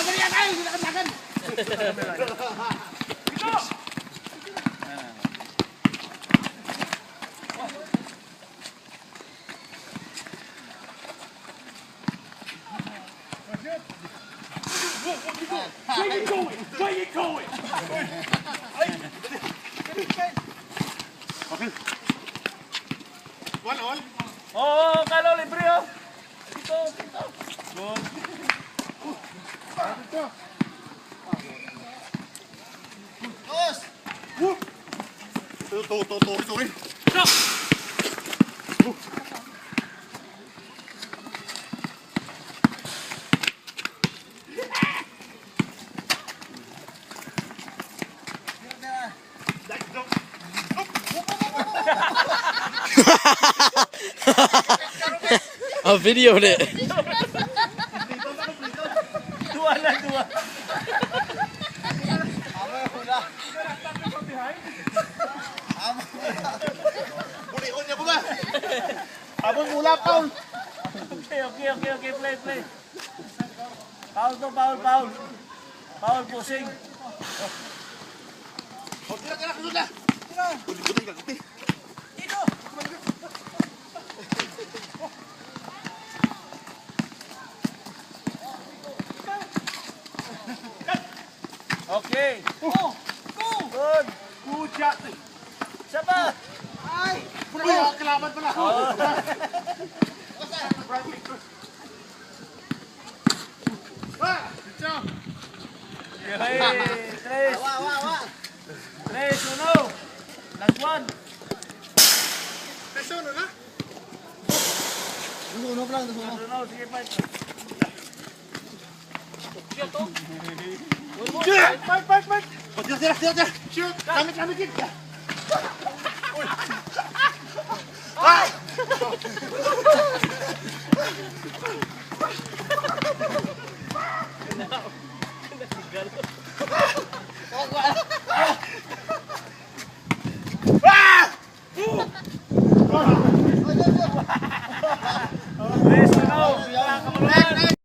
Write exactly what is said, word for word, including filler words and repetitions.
Dali yan, ay! Dali yan, dali yan. Where you going? Where you going? One all? Oo, Kalo, libre, oh. Dito, dito. Good. Dos. Woo! To, to, to, to, sorry. Stop! A video ni. Dua lang, dua. Bulion niya ko ba? Amon mula, Paul. Okay, okay, okay, okay. Play, play. Foul to, foul, foul. Foul, pusing. O, tira, tira, kasunod na. Tira. Buti, buti, kaguti. Okay. Oh, go! Good. Good shot. Isa pa. Ay! Pula, kalaban pala. Oh. Ah, good job. Yay. Tres. Wa, wa, wa. Tres, uno. Last one. Tres uno na? Dos uno pa lang, dos uno. Uno, sige, fight. Fight, fight, fight, fight. O, tira, tira, tira, tira. Shoot. Kami, kami, kid. Ay!